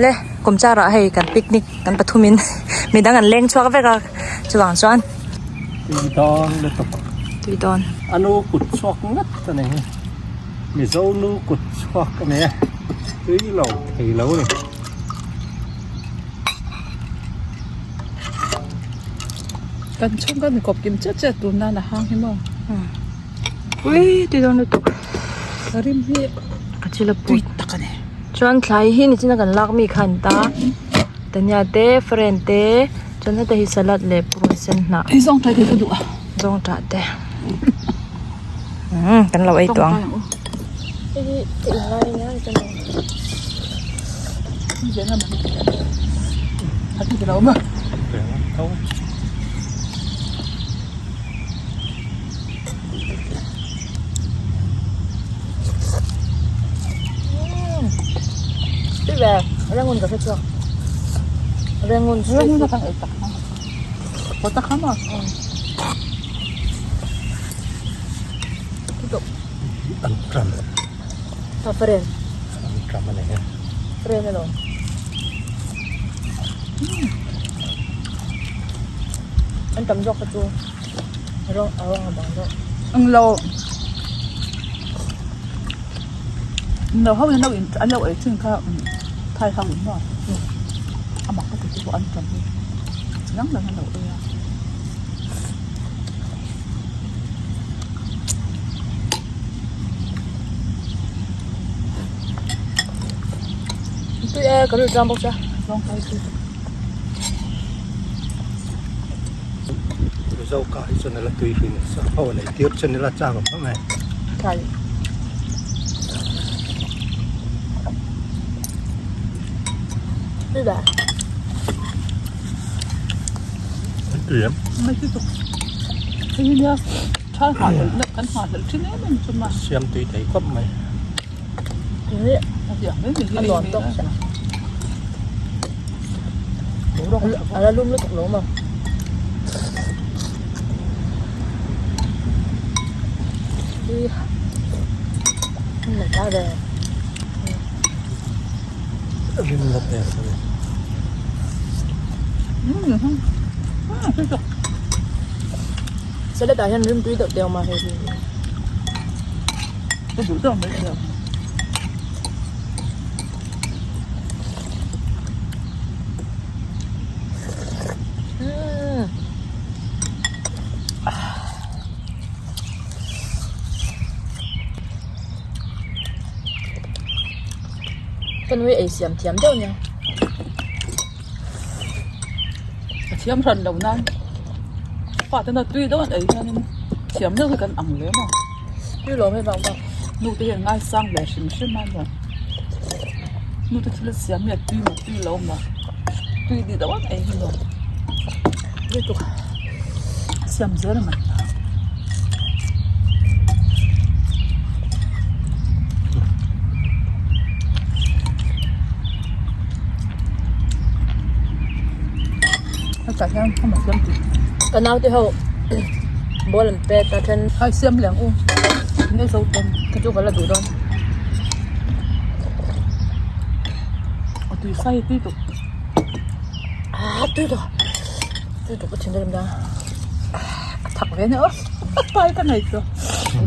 Le kawmchar ah hei kan picnic kan pathum in midang an leng chhuak vek a chuvang chuan Tui dawn lutuk. Tui dawn. A nu kut chhuak ngat a ni hi. Mizo nu kut chhuak a ni a. Tui lo thei lo a ni. Kan chhung kan kawp kim chet chet tun nan a hang hi maw. Ui tui dawn lutuk. Ka rim hi a chil a put. Tui tak a ni. Chuan thlai hi nichina kan lak mi kha an ta. Tania te friend te chuan heta hi salad leh purun sen hnah. Hei zawng tah te ka duh a. Zawng tah te. Umm kan lo ei tawh ang. Hei hi ka in lai ania ni chuan Tui ve Rangoon ka hre chhuak Rangoon street food An tram A friend An tram a ni e Friend alawm An tam zawk kha chu rawng a rawng a bang deuh Ang lo Ang lo ho hian lo in an lo ei thin kha thai ho in maw a mak ka ti chu an tam hi chi dang dang an lo ei a. Tui e ka rilru tlang bawk sia. Mizo ka hi chuan ila tui hrin sa ho a nei tir chuan ila chang awm em. Thai. Tui ba. Tui em. Mai chu tuk. Hei nia tha ha hlel na kan ha hlel thin em em chu ma. Siam tui thei khawp mai. Tui. A ziah mai mai hi A nuam tawk sia. A la lum lutuk lo maw. Tui. Mai ta ve. Rim la pe sa ni. Salad ah hian rim tui deuh deuh mah hei hi. Ka duh deuh mai sia. Ka nui ei siam thiam deuh nia. A thiam hran lo nan pa te na tui deuh an ei hianin thiam deuh hi kan ang lem a. Tui lawm hei vang vang. Nu te hian ngaisang ve hrim hrim a nia. Nu te thil siam hi a tui maw tui lo maw tui dih deuh an ei hi nuam. Lutuk. Siam zel mai. Hetah hian a siam tih. Ka naute ho ball an pet a then. Hai siam leh ang u. Nge zo tan. Ka chu ka la duh dawn. A tui sai tui tuk. Ah tui tuk. Tui tuk ka thin dawn nia. A thak ve nia aw. Pai ka nei chu.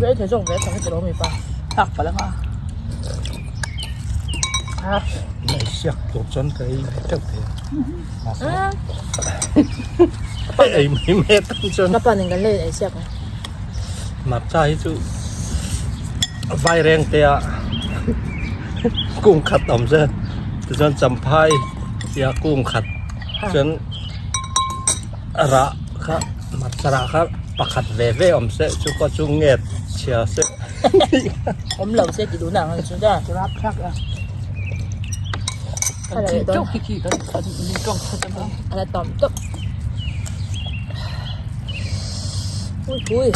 Ve thei zawk ve thak hi ti lo mi pa. Thak palh anga. Ah. Nei siak tur chuan ka ei teuh thei a. Ei mai mai atan chuan. Ka pa nen kan la in ei siak ang. Marcha hi chu vaireng te ah kung khat awm se tichuan champhai tia kung khat chuan rah kha marcha rah kha pakhat ve ve awm se chu pawh chu nget chhia se. Awm lo se ti duhna ang chu ta. Rap thlak a. Kan thi teuh khi khi kan kan ni tawng khat a. A la tam tawp. Ui pui.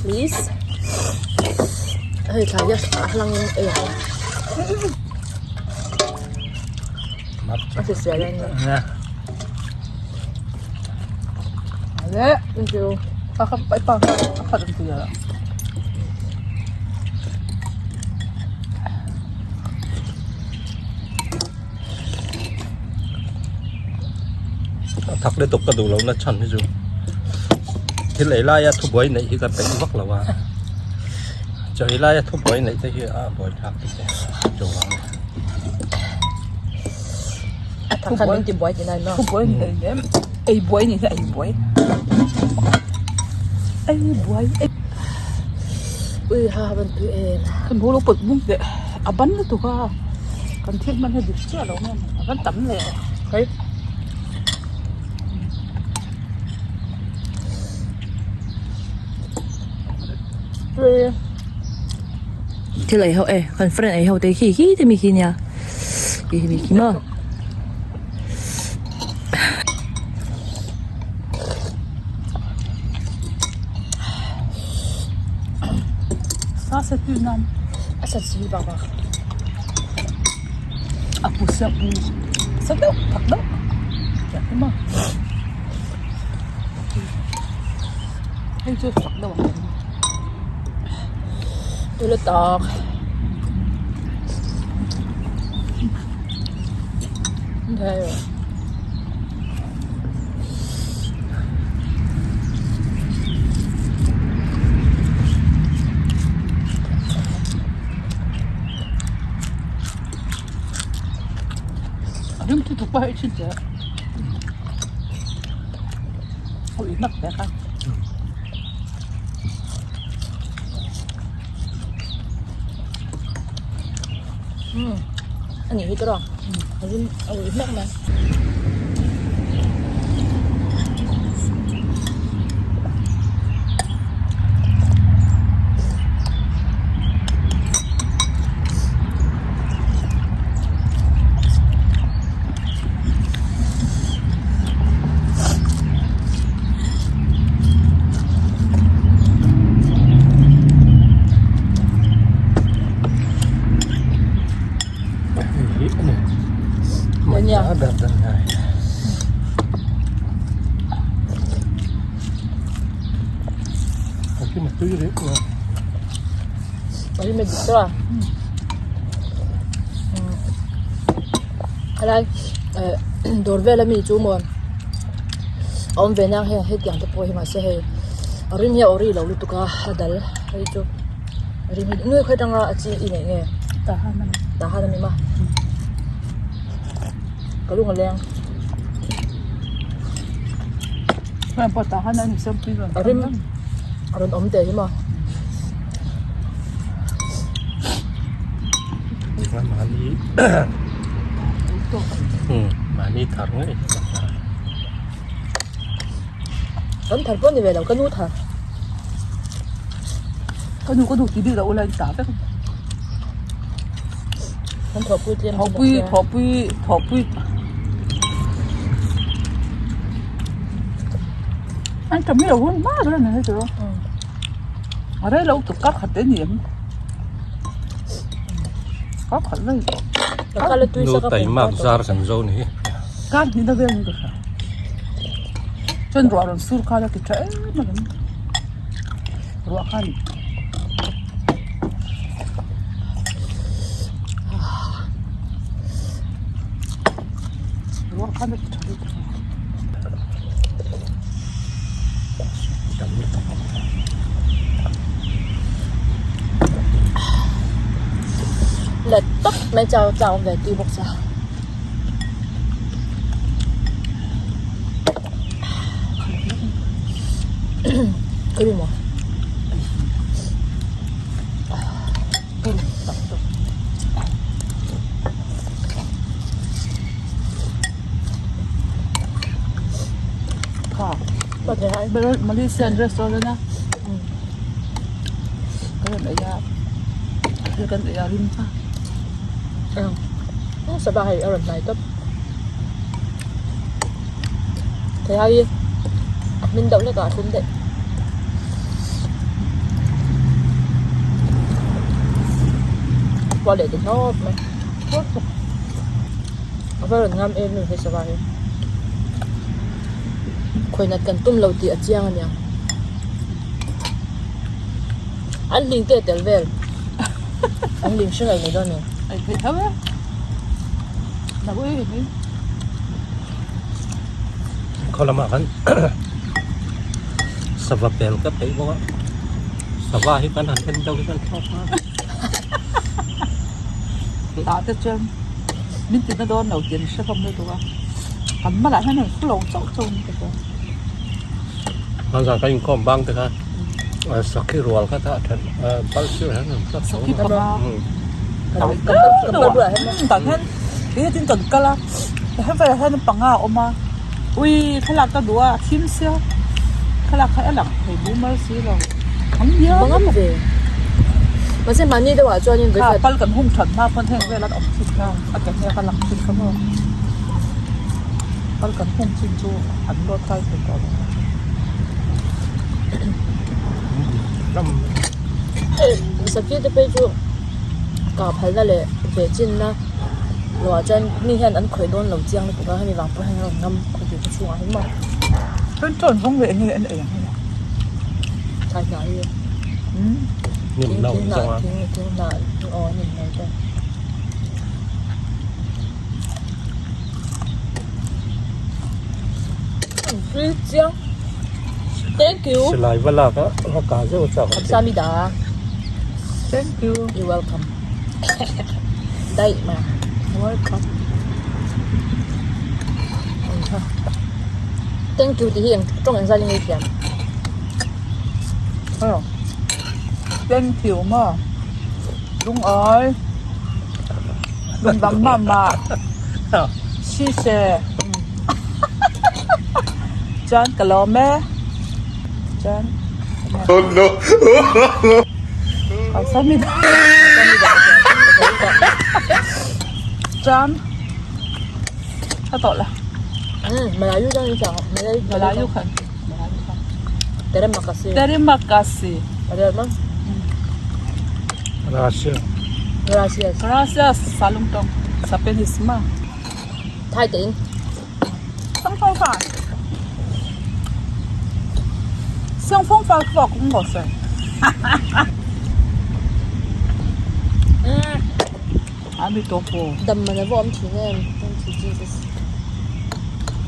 Please. Hei thlai hi a hlang in ei ang. A hrisel a ni. Nè. Thank you. Pa kha i pa kha a phat ang ti a. A thak lutuk ka duh loh na chhan hi chu thil ei laia thubuai neih hi ka peih vak lo a chaw ei laia thubuai neih te hi a buai thlak te che chaw vang a A thak khan min ti buai tih nai maw? Thubuai ni hlei nem ei buai ni hi ei buai ei buai ei Ui ha ha ban tui em. Kan bu lo pawt bung teh a ban lutuk a kan thil hman hi dik chiah lo nge a ban tam leh Hei. Tui. Thil ei ho e kan friend ei ho te khi khi te mi khi nia khi mi khi maw. Sa se tu nan. A sat si bak bak. A pu sia pu. Sa deuh thak deuh. Kia khi maw. Hei chu fak deuh ang. Tui lutuk. Rim chu tuk pa hei thin che. Ui mak te kha. A nih hi tawrh a rim a uih hmak mai. Helai dawr vel ami chu maw a awm ve nang hian hetiang te pawh hi mahse hei a ring hi a ori lo lutuk a a dal hei chu a ring hi nuai khawi atanga a chi i neih nge tahan a ni ma ka lung a leng. A rim a rawn awm teh hi maw. Mahni thar ngei Kan thar pawh ni ve lo ka nu thar. Ka nu ka nu ti bik lo ula in ta vek. Kan thawhpui tlem Thawhpui thawhpui thawhpui An tam hi a hun hma ber a ni hei tiraw. A rei lo tuk kar khat te ni em. Kar khat lai. Nu taimak zar kan zo ni hi. Kar hnih na vel ni ka hria. Chuan ruah rawn sur khan a ti tha em a lawm. Ruah khan. Ruah khan a ti tha lutuk. Let tawp mai chau chau ve tui bawk sia. Cái gì mà? Malaysian restaurant a kan rawn ei a thil kan ei a rim kha Sava hei a rawn hnai tawp thei hai hi a hmin deuh hlek a a thlum daih. A puah leh ta hnawp mai a va rawn ngam em em he sava hi. Khawi nat kan tum lo tih a chiang aniang. An hling te tel vel. An hling hring ei mai dawn ni. Ei theih tho e. Na ui hi. Khaw lamah khan sava pel ka peih bawk a. Sava hi kan han en deuh hi kan thlawk a. Tah te chuan min ti na dawn lo tih an hre hlawm lutuk a. Kan hmalah hian an fulo chauh chauh a ni ka tia. Hmanzan kan inkhawm bang te kha sakhi rual kha tah then pal sir hian an tlat Sakhi panga tah hian hetin kan kal a tah velah hian panga a awm a ui thlalak ka duh a a thim sia thlalak kha a lang thei bumar si lo an bial Bangam ve mahse mahni deuhah chuanin kha pal kan hung that hma pawn heng vel an awm thin kha a ke hnek a lang thin kha maw. Kal kan hung chin chu an lawt kai thei tawh lo. Sakhi te phei chu kah phalna leh ve chinna loah chuan mi hian an khawih dawn lo chiang lutuk a hemi vang pawh hian an rawn ngam khawpui khaw chhungah hian maw. Chuan chuan vawng leh enge an ei ang hei. Thlai hnah hi. Hnim no Thing zawng a. hnah thing hnah aw hnim no te. Thank you. Silai va lak a va kah zeuh chak a. Kamsamida. Thank you. You welcome. Daih ma. Welcome. Thank you ti hi eng tawng eng zat in ei thiam. Oh. Thank you ma. Lungawi. Lungdam mam ma. Sise. Chuan ka lawm e. Chuan. Oh no. Kamsamida. Chuan. Ka tawh la. Melayu chuan in chang Malay Melayu khan. Melayu khan. Terima kasih. Terima kasih. Ada ma? Russia. Gracias. Gracias salung tawng Sapenis ma. Thai te in. Sang phong fa. Sang phong fa khuwa kung lo se. Ami to po. Dam man a va awm thin em. Thank you Jesus.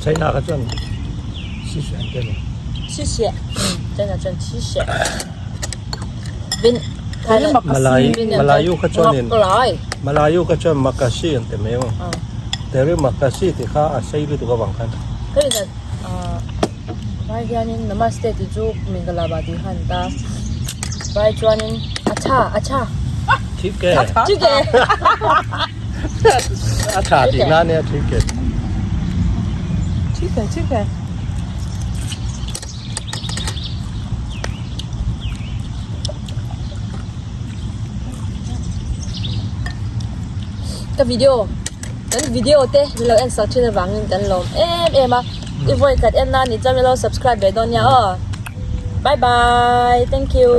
China kha chuan Xixia an ti a ni. Xixia. China chuan Xixia. Vin Thailand. Malay Malayu kha chuanin Malay. Malayu kha chuan Makasi an ti mai ang. Terima kasih tih kha a sei lutuk avang khan. Hei zat vai hianin namaste tih chu Mingalaba tih khan ta vai chuanin acha acha Thik e. Thik e. A tha tih nan nia thik e. Thik e thik e. Ka video kan video te min lo en sak thin avangin kan lawm em em a i vawi khat en nan ni chuan min lo subscribe ve dawn nia aw bye bye thank you.